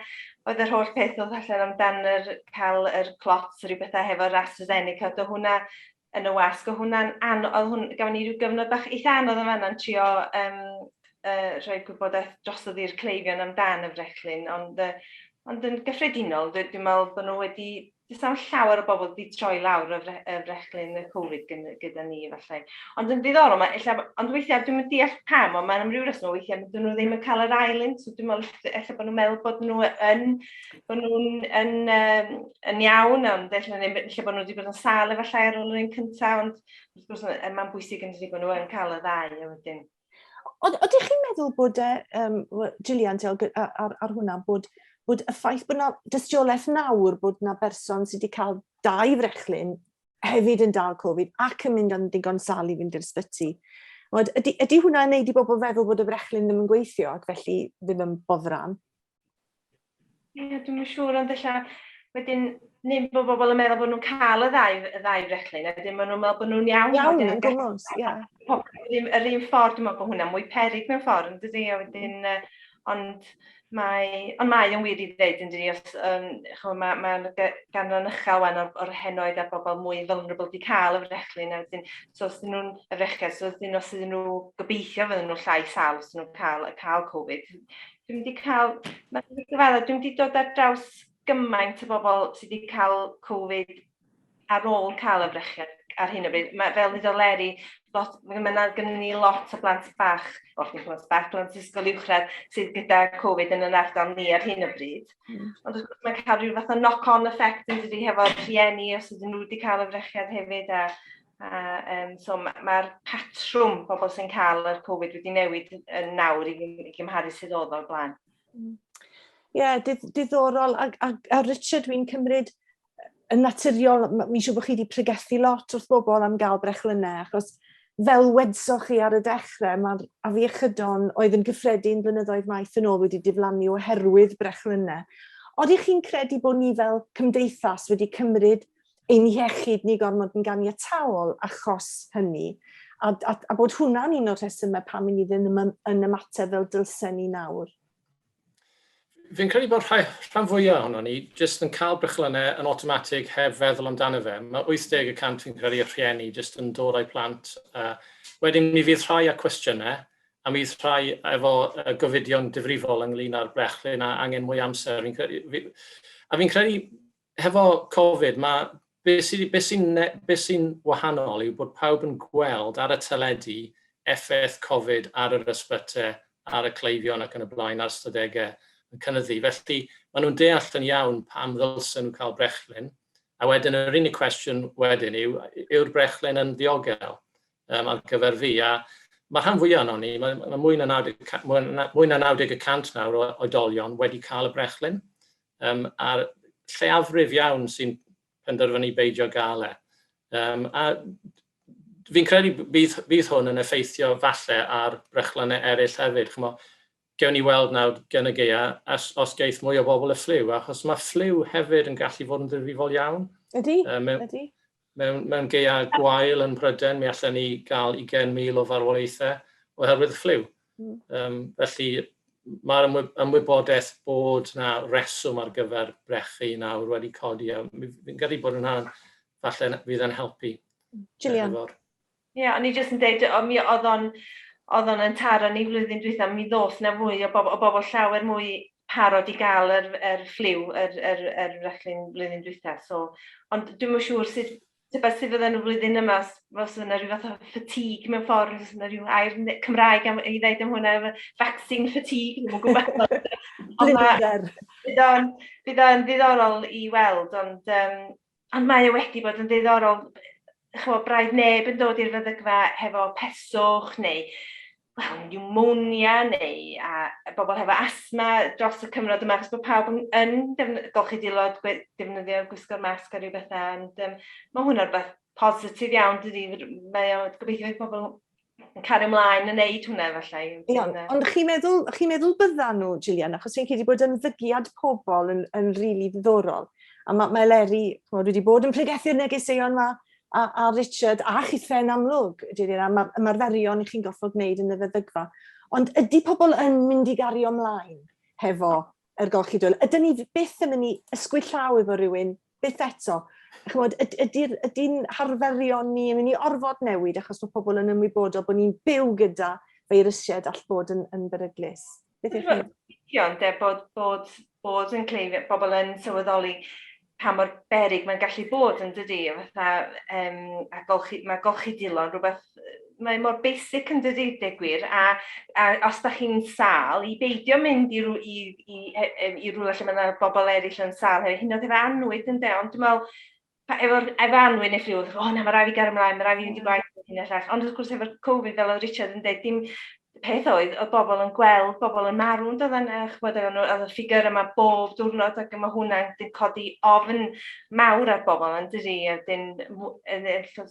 [SPEAKER 4] oedd yr holl peth oedd allan amdan yr cael yr clots, rhyw bethau hefo'r AstraZeneca, do hwnna yn y wasg, o hwnna'n oedd hwn, gafon ni rhyw gyfnod bach eitha anodd yn fanna'n trio rhoi gwybodaeth drosodd i'r cleifion amdan y frechlyn, ond yn gyffredinol, dwi'n meddwl bod nhw wedi Does na'm llawer o bobl wedi troi lawr y, fre, y frechlyn y Covid gyda, gyda ni, efallai. Ond yn ddiddorol, mae, ella, ond weithiau dwi'n mynd deall pam, ond mae'n am ryw reswm, weithiau dyn nhw ddim yn cael yr ail un, so dwi'n meddwl ella bod nhw'n meddwl bod nhw yn, bod nhw'n yn, yn, yn iawn, ond ella, ddim, ella bod nhw wedi bod yn sâl efallai ar ôl yr un cyntaf, ond wrth gwrs mae'n bwysig yn dydi bod nhw yn cael y ddau a wedyn.
[SPEAKER 1] Ond ydych chi'n meddwl bod, Gillian, ar, ar, ar hwnna, bod, bod y ffaith bod yna dystiolaeth nawr bod yna berson sydd wedi cael dau frechlyn hefyd yn dal Covid ac yn mynd am ddigon sal i fynd i'r ysbyty. Wad, ydy, ydy hwnna'n neud i bobl feddwl bod y frechlyn ddim yn gweithio ac felly ddim yn boddran?
[SPEAKER 4] Ie, yeah, dwi'n siŵr, ond ella wedyn, neu bod bobl yn meddwl bod nhw'n cael y ddau, y ddau frechlyn, a wedyn maen nhw'n meddwl bod nhw'n iawn.
[SPEAKER 1] Iawn, yn gwmws, ie.
[SPEAKER 4] Yr un ffordd, dwi'n meddwl bod hwnna'n mwy peryg mewn ffordd, yn dydi, a wedyn, ond mae, ond mae yn wir i ddeud, yn dydi, os, um, chymod, mae, mae ganran uchel wan o'r, or henoed a bobl mwy vulnerable wedi cael y frechlyn, a wedyn, so os dyn nhw'n y frechiad, so os dyn nhw, os ydyn nhw gobeithio fydden nhw'n llai sal os dyn nhw'n cael, cael Covid, Dwi'n wedi cael, mae'n gyfadda, dwi'n wedi dod ar draws gymaint o bobl sydd wedi cael Covid ar ôl cael y frechiad ar hyn o bryd. Mae, fel ddweud Leri, lot, mae yna gynnu ni lot o blant bach, o ddim plant bach, plant ysgol uwchradd sydd gyda Covid yn yn ardal ni ar hyn o bryd. Ond wrth gwrs mae'n cael rhyw fath o knock-on effect yn dydi hefo'r rhieni os ydyn nhw wedi cael y frechiad hefyd a A, um, so mae'r ma patrwm bobl sy'n cael yr Covid wedi newid yn nawr i, i gymharu sydd oedd o'r blaen.
[SPEAKER 1] Mm. Ie, yeah, diddorol. A, a, a Richard, dwi'n cymryd yn naturiol, mi'n siŵr bod chi wedi pregethu lot wrth bobl am gael brechlynnau, achos fel wedsoch chi ar y dechrau, mae'r afiechydon oedd yn gyffredin blynyddoedd maith yn ôl wedi diflannu oherwydd brechlynnau. Oeddech chi'n credu bod ni fel cymdeithas wedi cymryd ein hiechyd ni gormod yn ganiataol achos hynny, a, a, a bod hwnna'n un o'r rhesymau pam i ni ddim yn, yn ymateb fel dylsen ni nawr.
[SPEAKER 3] Fi'n credu bod rhai, rhan fwyaf ohono ni jyst yn cael brechlynnau yn awtomatig heb feddwl amdano fe. Mae 80% fi'n credu y rhieni jyst yn dod â'u plant. Wedyn mi fydd rhai â cwestiynau, a mi fydd rhai efo gofidion difrifol ynglyn â'r brechlyn a angen mwy amser. Fi'n credu, fi, a fi'n credu hefo Covid, mae be sy'n be sy be sy wahanol yw bod pawb yn gweld ar y teledu effaith Covid ar yr ysbytau, ar y cleifion ac yn y blaen, a'r ystadegau yn cynyddu. Felly, maen nhw'n deall yn iawn pam ddylsen nhw cael brechlyn. A wedyn, yr unig cwestiwn wedyn yw, yw'r brechlyn yn ddiogel um, ar gyfer fi? A mae rhan fwyaf ohonon ni, mae, mae mwy na 90, mwy na 90 y cant nawr o oedolion wedi cael y brechlyn. Um, a'r lleiafrif iawn sy'n penderfynu beidio gael e. Um, a fi'n credu bydd, bydd hwn yn effeithio falle ar brechlynnau eraill hefyd. Chmo, gewn ni weld nawr gen y geia os, os geith mwy o bobl y ffliw, achos mae ffliw hefyd yn gallu fod yn ddifrifol iawn.
[SPEAKER 1] Ydy, mewn, ydy.
[SPEAKER 3] Mewn, mewn geia gwael yn Prydain, mi allan ni gael 20,000 o farwolaethau oherwydd y ffliw. Um, felly mae'r ymwybodaeth bod na reswm ar gyfer brechu nawr wedi codi, a fi'n credu bod hwnna'n falle fydd yn helpu.
[SPEAKER 1] Gillian?
[SPEAKER 4] Ie, yeah, o'n i jyst yn deud, mi oedd o'n oedd o'n yn taro ni flwyddyn dwytha, mi ddoth na fwy o bobl, o bobl llawer mwy parod i gael yr, yr ffliw, yr, yr, yr frechlyn flwyddyn dwytha. So, ond dwi'm yn siŵr sut tybed sut fydden nhw flwyddyn yma, os, os yna rhyw fath o fatigue mewn ffordd, os yna rhyw air Cymraeg am, i ddeud am hwnna, vaccine fatigue, ddim yn gwybod.
[SPEAKER 1] Blinder.
[SPEAKER 4] Bydd o'n, bydd o'n ddiddorol i weld, ond, um, ond mae o wedi bod yn ddiddorol, chymod, braidd neb yn dod i'r feddygfa hefo peswch neu wel, pneumonia neu a bobl hefo asthma dros y cyfnod yma, achos bod pawb yn, yn golchi dillad, defnyddio gwisgo'r masg a rhyw bethau, ond um, mae hwnna'n rhywbeth positif iawn, dydy, mae o, gobeithio fydd pobl yn cario ymlaen yn neud hwnna efallai.
[SPEAKER 1] Iawn, ond chi'n meddwl, chi meddwl byddan nhw, Gillian, achos fi'n credu bod ymddygiad pobl yn, yn rili really ddiddorol. A mae, mae Eleri, ch'mod, wedi bod yn pregethu'r negeseuon yma, a, a Richard, a chithau'n amlwg, Gillian, a mae'r ymarferion i chi'n gorfod gwneud yn y feddygfa. Ond ydy pobl yn mynd i gario ymlaen hefo yr golchi dwylo? Ydyn ni byth yn mynd i ysgwyd llaw efo rhywun, byth eto? Chymod, ydy'n ydy harferion ni yn mynd i orfod newid achos bod pobl yn ymwybodol bod ni'n byw gyda feirysiaid all bod yn, yn beryglus? Beth yw'ch
[SPEAKER 4] chi'n? De, bod, bod, bod yn cleifion, bobl yn sylweddoli pa mor beryg mae'n gallu bod yn dydy, fatha, a golchi, mae golchi dwylo'n rhywbeth, mae mor basic yn dydy, dweud gwir, a os da chi'n sâl, i beidio mynd i, i, i, i, i rhywle lle mae yna bobl eraill yn sâl hefyd, hyn oed efo annwyd yn de, ond dwi'n meddwl, efo annwyd neu ffliw, o na, mae rhaid fi gael ymlaen, mae rhaid fi fynd i gwaith, hyn a llall. Ond wrth gwrs efo'r Covid, fel oedd Richard yn dweud, dim peth oedd, oedd bobl yn gweld bobl yn marw yn dod yn ch'mod, oedd y ffigur yma bob diwrnod ac mae hwnna'n codi ofn mawr ar bobl yn dydi, a dyn,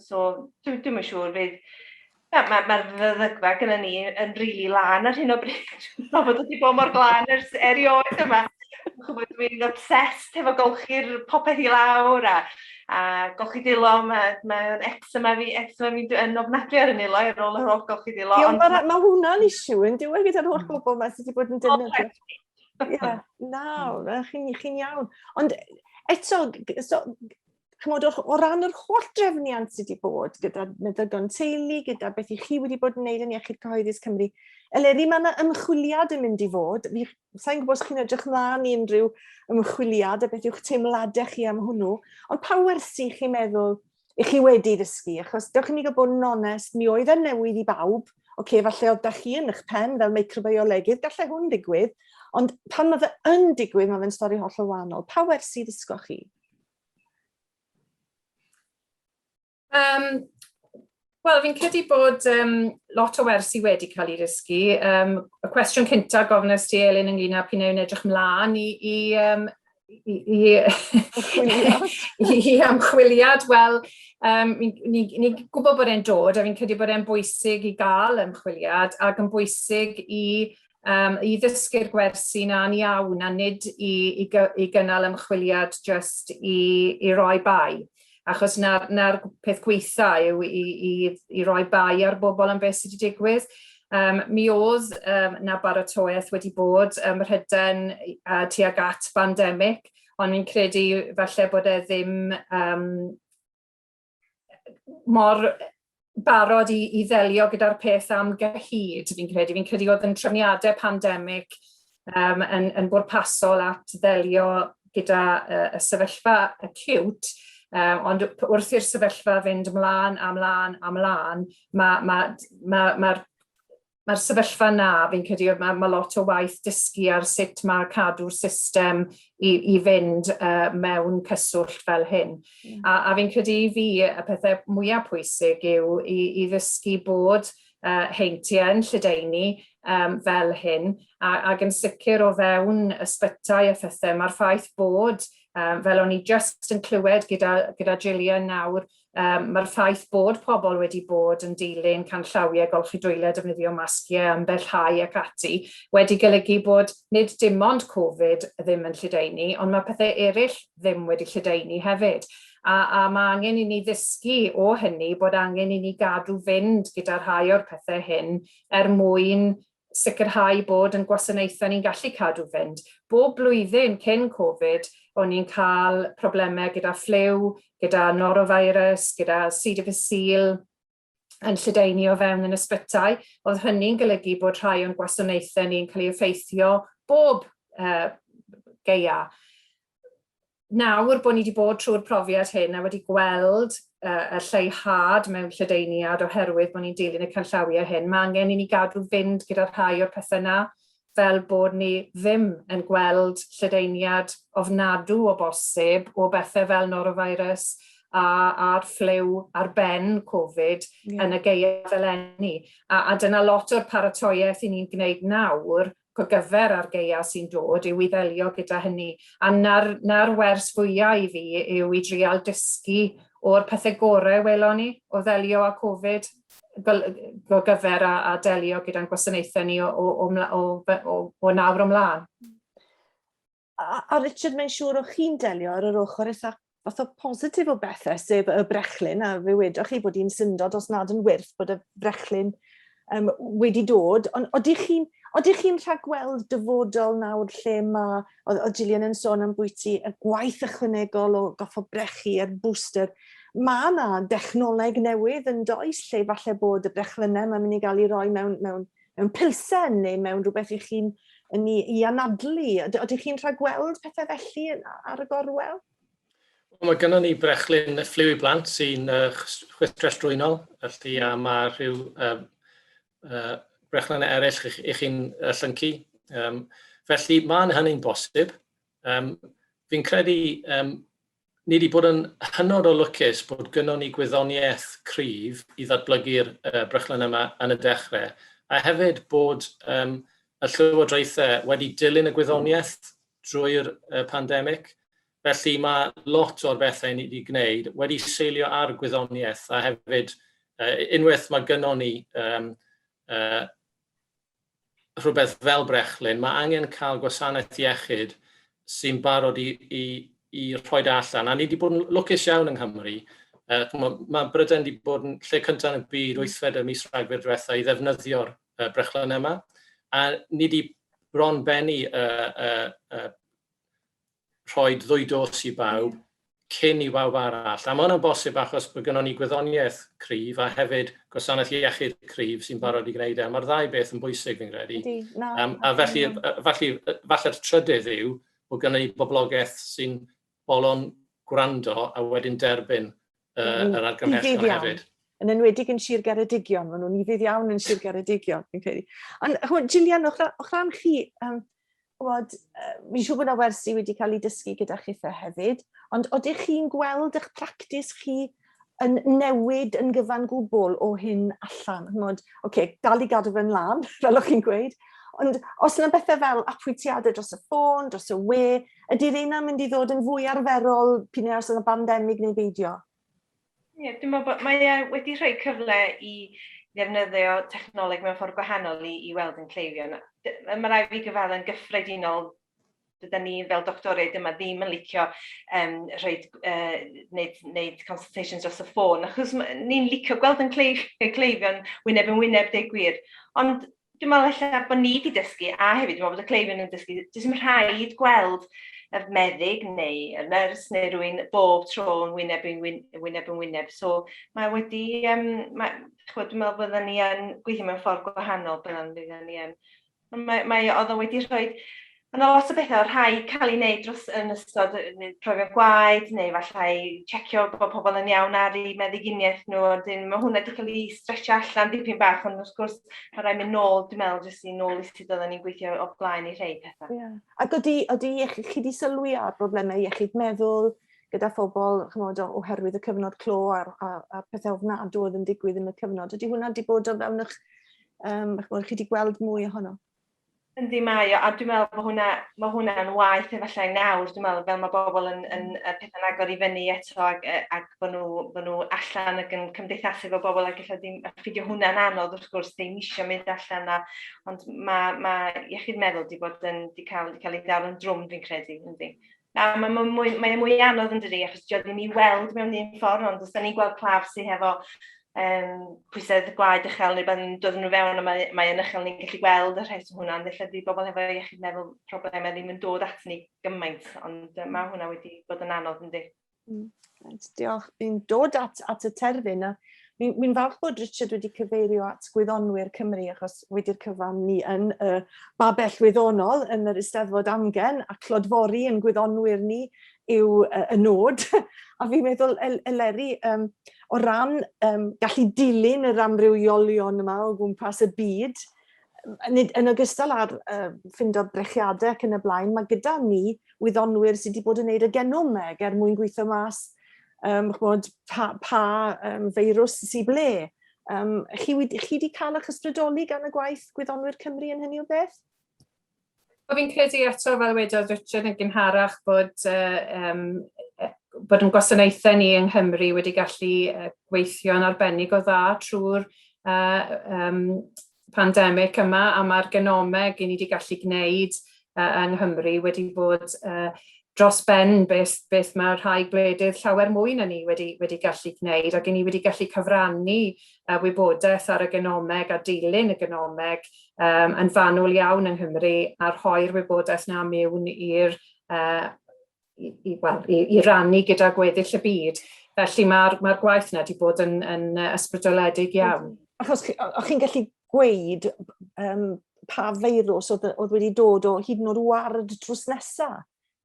[SPEAKER 4] so dwi'm yn siŵr fydd Mae'r ma, feddygfa gyda ni yn rili really lân ar hyn o bryd. Mae bod wedi bod mor glân ers erioed yma. Ch'mod, dwi'n obsessed efo golchi'r popeth i lawr a golchi dwylo. Mae'n ma eczema fi, eczema fi yn ofnadwy ar y nilo ar ôl yr holl golchi dwylo.
[SPEAKER 1] Ie, mae ma hwnna'n issue yn diwedd gyda'r holl bobl yma sydd wedi bod yn defnyddio. Ie, na, chi'n chi iawn. Ond eto, so, chymod, o ran yr holl drefniant sydd wedi bod gyda meddygon teulu, gyda beth i chi wedi bod yn neud yn Iechyd Cyhoeddus Cymru, Eleri, mae yna ymchwiliad yn mynd i fod. Fi, sa'n gwybod os chi'n edrych mlaen i unrhyw ymchwiliad a beth yw'ch teimladau chi am hwnnw, ond pa wersi chi'n meddwl i chi wedi ddysgu? Achos dewch i ni gael bod yn onest, mi oedd e'n newydd i bawb. Oce, falle oedd da chi yn eich pen fel microbiolegydd, gallai hwn ddigwydd, ond pan mae fe yn digwydd, mae fe'n stori hollol wahanol. Pa wersi ddysgoch chi?
[SPEAKER 2] Wel, fi'n credu bod lot o wersi wedi cael ei ddysgu. Y cwestiwn cyntaf gofynnes ti, Elin, ynglyn â p'un yw'n edrych mlaen i ymchwiliad, wel, ni'n ni gwybod bod e'n dod, a fi'n credu bod e'n bwysig i gael ymchwiliad ac yn bwysig i ddysgu'r gwersi na'n iawn a nid i gynnal ymchwiliad just i roi bai. Achos na'r na peth gweitha yw i roi bai ar bobl am beth sydd wedi digwydd. Mi oedd na baratoaeth wedi bod ym Mhrydain tuag at bandemig, ond fi'n credu falle bod e ddim mor barod i ddelio gyda'r peth am gyhyd, fi'n credu. Fi'n credu oedd yn trefniadau pandemig yn bwrpasol at ddelio gyda y sefyllfa acute, ond wrth i'r sefyllfa fynd mlaen a mlaen a mlaen, mae'r ma, ma, ma, mae'r sefyllfa na, fi'n credu, mae lot o waith dysgu ar sut mae cadw'r system i fynd mewn cyswllt fel hyn. A fi'n credu i fi, y pethau mwyaf pwysig yw i ddysgu bod heintiau yn lledaenu fel hyn, ac yn sicr o fewn ysbytai a phethau, mae'r ffaith bod, fel o'n i just yn clywed gyda Gillian nawr, mae'r ffaith bod pobl wedi bod yn dilyn canllawiau golchi dwylo, defnyddio masgiau, ymbellhau ac ati, wedi golygu bod nid dim ond Covid ddim yn lledaenu, ond mae pethau eraill ddim wedi lledaenu hefyd. A mae angen i ni ddysgu o hynny bod angen i ni gadw fynd gyda rhai o'r pethau hyn er mwyn sicrhau bod yn gwasanaethau ni'n gallu cadw fynd. Bob blwyddyn cyn Covid, o'n i'n cael problemau gyda ffliw, gyda norovirus, gyda C. difficile yn lledaenu o fewn yn ysbytai. Oedd hynny'n golygu bod rhai o'n gwasanaethau ni'n cael ei effeithio bob gaea. Nawr bod ni wedi bod trwy'r profiad hyn a wedi gweld y lleihad mewn lledaeniad oherwydd bod ni'n dilyn y canllawiau hyn, mae angen i ni gadw fynd gyda rhai o'r pethau yna fel bod ni ddim yn gweld lledaeniad ofnadw o bosib o bethau fel norovirus a'r ffliw ar ben Covid yn y gaeaf eleni. A dyna lot o'r paratoiaeth i ni'n gwneud nawr gogyfer ar gaeaf sy'n dod yw i ddelio gyda hynny. A na'r wers fwyaf i fi yw i drial dysgu o'r pethau gorau welon ni o ddelio â Covid gogyfer a delio gyda'n gwasanaethau ni o nawr ymlaen.
[SPEAKER 1] A Richard, mae'n siŵr o'ch chi'n delio ar yr ochr eitha fath o positif o bethau, sef y brechlyn, a fe wedoch chi bod hi'n syndod os nad yn wyrth bod y brechlyn wedi dod, ond odych chi'n odych chi'n rhagweld dyfodol nawr lle mae, oedd Gillian yn sôn am bwyty y gwaith ychwanegol o goffo brechu a'r booster, mae yna dechnoleg newydd yn does, lle falle bod y brechlynnau mae'n mynd i gael ei roi mewn pilsen neu mewn rhywbeth i chi'n yn i anadlu. Ydych chi'n rhagweld pethau felly ar y gorwel?
[SPEAKER 3] Mae gennym ni brechlyn ffliw i blant sy'n chwistrell drwynol, felly a mae rhyw brechlynnau eraill i chi'n llyncu. Felly mae'n hynny'n bosib. Fi'n credu ni wedi bod yn hynod o lwcus bod gynnon ni gwyddoniaeth cryf i ddatblygu'r brechlyn yma yn y dechrau, a hefyd bod y llywodraethau wedi dilyn y gwyddoniaeth drwy'r pandemig. Felly mae lot o'r bethau ni wedi gwneud wedi seilio ar gwyddoniaeth, a hefyd unwaith mae gynnon ni rhywbeth fel brechlyn, mae angen cael gwasanaeth iechyd sy'n barod i rhoi allan. A ni wedi bod yn lwcus iawn yng Nghymru. Mae Brydain wedi bod yn lle cyntaf yn y byd 8fed y mis Rhagfyr diwetha i ddefnyddio'r brechlyn yma. A ni wedi bron bennu rhoi ddwy dos i bawb cyn i bawb arall. A mae hwnna'n bosib achos bod gynnon ni gwyddoniaeth cryf a hefyd gwasanaeth iechyd cryf sy'n barod i gwneud e. Mae'r ddau beth yn bwysig, fi'n credu.
[SPEAKER 1] Ydy, na.
[SPEAKER 3] A felly, falle'r trydydd yw bod gynnon ni boblogaeth sy'n bolon gwrando a wedyn derbyn yr argymhellion hefyd.
[SPEAKER 1] Yn enwedig yn Sir Geredigion, maen nhw'n ufudd iawn yn Sir Geredigion, fi'n credu. Ond, ch'mod, Gillian, o'ch rhan chi, ch'mod, fi'n siŵr bod yna wersi wedi cael ei dysgu gyda chithe hefyd, ond odych chi'n gweld eich practis chi yn newid yn gyfan gwbl o hyn allan? Ch'mod, oce, dal i gadw fe'n lân, fel o'ch chi'n gweud, ond os yna bethau fel apwyntiadau dros y ffôn, dros y we, ydy'r un mynd i ddod yn fwy arferol p'un ai os yna bandemig neu beidio?
[SPEAKER 4] Ie, dwi'n meddwl bod mae e wedi rhoi cyfle i ddefnyddio technoleg mewn ffordd gwahanol i weld yn cleifion. Mae rhaid fi gyfadde'n gyffredinol, dyda ni fel doctoriaid yma ddim yn licio rhoi, wneud consultations dros y ffôn, achos ni'n licio gweld yn cleifion wyneb yn wyneb, deud gwir. Ond dwi'n meddwl ella bod ni wedi dysgu, a hefyd dwi'n meddwl bod y cleifion yn dysgu, does dim rhaid gweld y meddyg neu y nyrs neu rhywun bob tro yn wyneb yn wyneb yn wyneb. So mae wedi, mae, ch'mod, dwi'n meddwl byddwn ni yn gweithio mewn ffordd gwahanol, byddwn ni yn. Ond mae, oedd o wedi rhoi, mae yna lot o bethau oedd rhaid cael ei wneud dros yn ystod profion gwaed, neu falle checio bod pobl yn iawn ar eu meddyginiaeth nhw, a wedyn mae hwnna wedi cael ei stretcho allan dipyn bach, ond wrth gwrs mae rhaid mynd nôl, dwi'n meddwl, jyst i nôl i sut oedden ni'n gweithio o blaen i rhai pethau.
[SPEAKER 1] Yeah. Ac oeddi iechyd, chi wedi sylwi ar broblemau iechyd meddwl gyda phobl, ch'mod, oherwydd y cyfnod clo a'r pethau ofnadw oedd yn digwydd yn y cyfnod. Ydy hwnna wedi bod o fewn eich, ch'mod, chi wedi gweld mwy ohono?
[SPEAKER 4] Yndi mae o, a dwi'n meddwl bod hwnna, mae hwnna'n waeth efallai nawr, dwi'n meddwl, fel mae bobl yn pethau'n agor i fyny eto ac bod nhw allan ac yn cymdeithasu efo bobl ac ella ddim, a ffidio hwnna'n anodd wrth gwrs, ddim isio mynd allan, a, ond mae iechyd meddwl di bod yn, di cael, di cael ei ddal yn drwm fi'n credu, yndi. A mae mwy anodd yn dydi, achos dio ddim i weld mewn un ffordd, ond os da ni'n gweld claf sydd hefo pwysedd gwaed uchel neu beth yn dod nhw fewn a mae yn uchel, ni'n gallu gweld y rheswm hwnna, ond ella di bobl hefo iechyd meddwl problemau ddim yn dod at ni gymaint, ond mae hwnna wedi bod yn anodd yndi.
[SPEAKER 1] Reit, diolch. Fi'n dod at y terfyn, a fi'n falch bod Richard wedi cyfeirio at gwyddonwyr Cymru, achos wedi'r cyfan ni yn y babell wyddonol yn yr Eisteddfod Amgen, a clodfori yn gwyddonwyr ni yw y nod. A fi'n meddwl, Eleri, o ran gallu dilyn yr amrywiolion yma o gwmpas y byd, nid, yn ogystal â'r ffindo brechiadau ac yn y blaen, mae gyda ni wyddonwyr sydd wedi bod yn gwneud y genomeg er mwyn gweithio mas ch'mod, pa feirws sydd ble. Chi wedi cael eich ysbrydoli gan y gwaith gwyddonwyr Cymru yn hynny o beth?
[SPEAKER 2] Wel, fi'n credu eto, fel wedodd Richard yn gynharach, bod yn gwasanaethau ni yng Nghymru wedi gallu gweithio'n arbennig o dda trwy'r pandemig yma, a mae'r genomeg i ni wedi gallu gwneud yng Nghymru wedi bod dros ben beth mae rhai gwledydd llawer mwy na ni wedi gallu gwneud, ac i ni wedi gallu cyfrannu wybodaeth ar y genomeg a dilyn y genomeg yn fanwl iawn yng Nghymru, a rhoi'r wybodaeth na mewn i'r i, well, i rannu gyda gweddill y byd. Felly mae'r gwaith yna wedi bod yn ysbrydoledig iawn.
[SPEAKER 1] Achos o'ch chi'n gallu gweud pa feirws oedd wedi dod o hyd yn oed ward drws nesa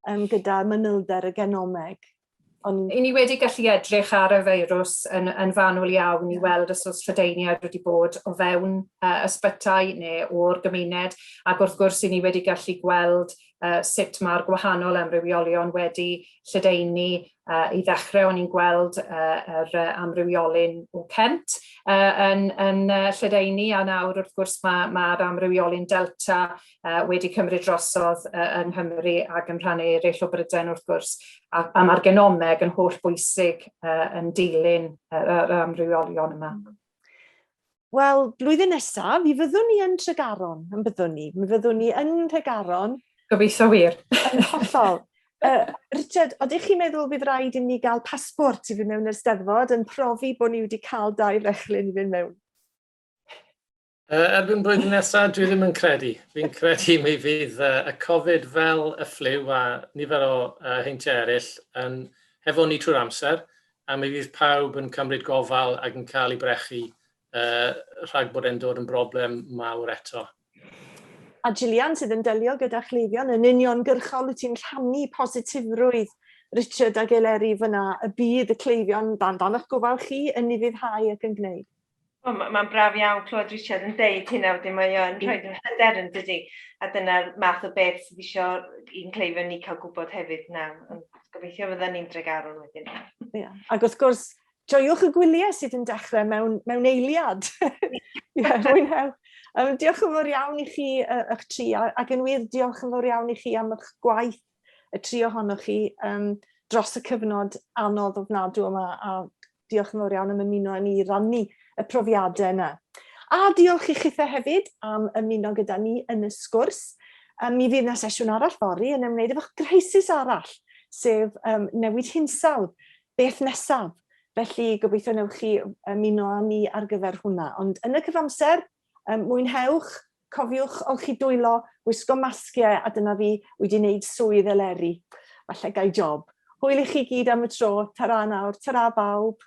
[SPEAKER 1] gyda manylder y genomeg? Ond...
[SPEAKER 2] I ni wedi gallu edrych ar y feirws yn, yn fanwl iawn i weld os oes lledaeniad wedi bod o fewn ysbytai neu o'r gymuned, ac wrth gwrs i ni wedi gallu gweld sut mae'r gwahanol amrywiolion wedi lledaenu. I ddechrau o'n i'n gweld yr amrywiolyn o Kent yn, yn lledaenu, a nawr wrth gwrs mae'r ma amrywiolyn Delta wedi cymryd drosodd yng Nghymru ac yn rhannau eraill o Brydain wrth gwrs, a, a mae'r genomeg yn holl bwysig yn dilyn yr amrywiolion yma.
[SPEAKER 1] Wel, blwyddyn nesaf, mi fyddwn ni yn Tregaron, yn byddwn ni. Mi fyddwn ni yn Tregaron.
[SPEAKER 2] Gobeithio wir.
[SPEAKER 1] Yn hollol. Richard, oeddech chi'n meddwl bydd rhaid i ni gael pasbort i fynd mewn i'r Steddfod yn profi bod ni wedi cael dau frechlyn i fynd mewn?
[SPEAKER 3] Erbyn blwyddyn nesaf, dwi ddim yn credu. Fi'n credu mi fydd y Covid fel y ffliw a nifer o heintiau eraill yn hefo ni trwy'r amser, a mi fydd pawb yn cymryd gofal ac yn cael ei brechu uh, rhag bod e'n dod yn broblem mawr eto.
[SPEAKER 1] A Gillian sydd yn delio gyda chleifion yn uniongyrchol, wyt ti'n rhannu positifrwydd Richard ac Eleri fyna y bydd y cleifion dan dan eich gofal chi yn ufuddhau ac yn gwneud?
[SPEAKER 4] Wel, mae'n ma braf iawn clywed Richard yn deud hynna, wedyn mae o'n rhoi yn hyder yn dydy. A dyna'r math o beth sydd eisiau i'n cleifion ni cael gwybod hefyd na. Ond gobeithio fydda ni'n Dregaron wedyn.
[SPEAKER 1] Yeah. Ac wrth gwrs, joiwch y gwyliau sydd yn dechrau mewn, mewn eiliad. Ie, yeah, mwynhewch. Diolch yn fawr iawn i chi eich tri, ac yn wir diolch yn fawr iawn i chi am eich gwaith y tri ohonoch chi um, dros y cyfnod anodd ofnadw yma, a diolch yn fawr iawn am ymuno â ni i rannu y profiadau yna. A diolch i chithe hefyd am ymuno gyda ni yn y sgwrs. Um, mi fydd yna sesiwn arall fory yn ymwneud efo crisis arall, sef um, newid hinsawdd. Beth nesaf? Felly gobeithio newch chi ymuno â ni ar gyfer hwnna. Ond yn y cyfamser, um, mwynhewch, cofiwch olchi dwylo, gwisgo masgiau, a dyna fi wedi wneud swydd Eleri. Falle gai job. Hwyl i chi gyd am y tro. Tara nawr. Tara bawb.